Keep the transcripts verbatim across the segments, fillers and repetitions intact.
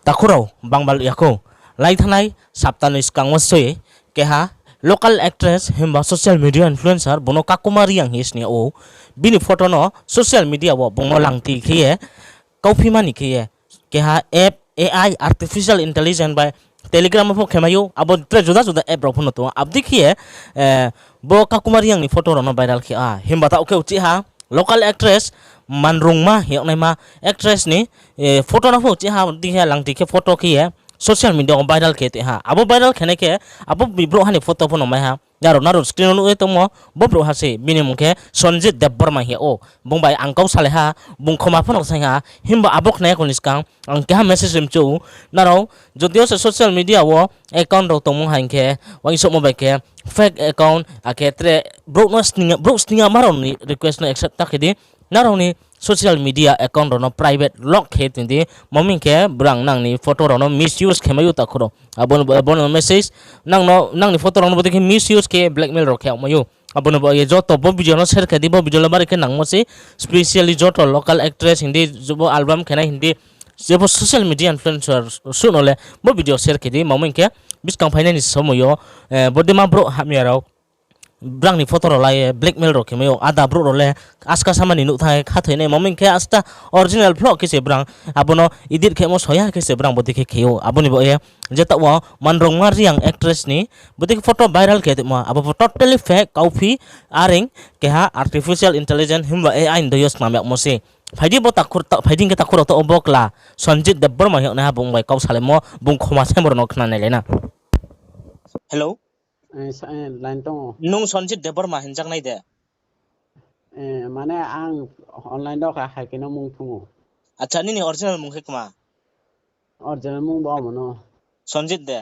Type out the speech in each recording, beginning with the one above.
Takhu rao bangbalya khou. Lai thanai sapta ni skang wo soi keha local actress himba social media influencer bung no Kakuma Reang hing ye sini yag ou. Bini photo no social media wo bung no langti khe ye, kauphi mani khe ye, keha app, A I, artificial intelligence bai Telegram wo pho khe mai ou, abo tre juda juda app rao pho no tong ou. Abo dei khe ye, bo Kakuma Reang ni photo rao no viral khe ha. Himba taoh khe uchih ha local actress, manrungma hing yagnaima actress ni photo no pho uchih ha, dei khe langti khe photo khe ye social media wo viral khe tong ha. Abo viral khe nai khe abo brouhha ni photo pho no mai ha. Nrao, nrao screen wo nuh ye tongmo, bo brouhha se, bini mung khe Sanjit Debbarma hing yag ou. Bung bai ang kau salai ha, bung khoma pho no saing ha, himba abo khna ya kho ni skang ang keha message ri mchu ou. Nrao, jodi yo se social media wo account rao tongmung ha hing khe, uaingsouhmo bai khe fake account, akhe tre brouh no sning ya, brouh sning ya ma rao ni request no accept ta khe di. Nrao ni social media account rao no private lock khe tong di, ma hing khe brang nang ni photo rao no misuse khe mai ou takhu rao. Abo ni bo, bo no message, nang no, nang ni photo rao no bodei khe misuse khe blackmail rao khe yag mai ou. Abo ni bo ye joto bo video no share khe di, bo video le bari khe nangmo se, specially joto local actress hing di, jebo album khe nai hing di, jebo social media influencer suh no le bo video share khe di, ma hing khe buskang phainai ni somoi yo, bodei ma brouh hamya rao brang ni photo rao lai ye blackmail rao khe mai ou, ada brouh rao le aska sama ni nuh thanng ye khathoi nai, ma hing khe asta original phloh khe se brang abo no edit khemo soya khe se brang bodei khe khe ou. Abo ni bo ye je taoh wo manrungma Reang actress ni bodei khe photo viral khe tongmo, abo pho totally fake, kauphi, areng, keha artificial intelligence himba A I ni dei yo snam yagmo se. Phai di bo takhu, phai di hing khe takhu rao taoh wo bo kla Sanjit Debbarma hing yagnaiha bung bai kau salaimo, bung khoma saimo rao no khna nailai na. Hello. Line tong ou. Nung Sanjit Debbarma hinjaknai de? Mane ang online rao kha hai khe no mung thung ou. Acha, nini original mung khe kma? Original mung bo omo no. Sanjit de?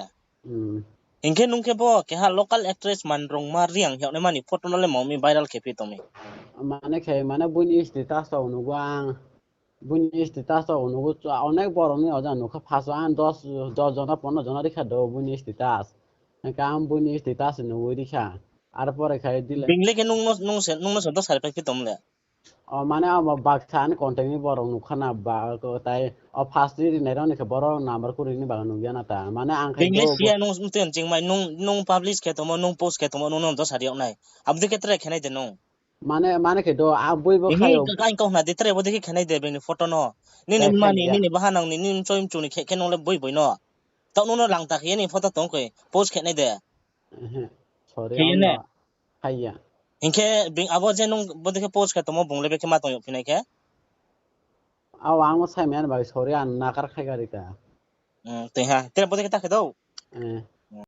Hing khe nung khe bo keha local actress manrungma Reang hing yagnaima ni photo no le ma mi viral khe phi tong mi? Mane khe, mane bini status rao nugo ang. Bini status rao nugo, onek borok ni oja nukha, first o ang dos, dos jona, pondro jona rikha do bini status. Hingkhe ang bini status nugwi rikha. Ar pore khai dile. Bini le khe nung no, nung se, nung no se dos sari pai phi tong le? O mane abo baksa ani contact ni borok nukha na ba, tai o first ni rinai rok ni khe borok number kuri ni baga nukya na ta. Mane ang khai Bini le do siya nung mtui chingmai, nung, nung publish khe tongmo, nung post khe tongmo, nung no dos sari yag nai. Abo dei khe try khe nai de nung. Mane, mane khe do, a boi bo khayo. Kain kau hna di, tre bo dei khe khenai de, bini photo no. Nini mma ni, nini bahanang ni, nini mchoi mchu ni khe khe nung le boi boi no. Taoh nung no langta khe ye ni photo tong khe, post khenai de. Sorry, haiya. Hing khe abo je nung bo dei khe post khe tongmo bung le bekhe ma tong yag phi nai khe? Abo ang bo sai maya ni bagwi sorry, ang nakar khai gari ta. Tei ha, tre bo dei khe ta khe do.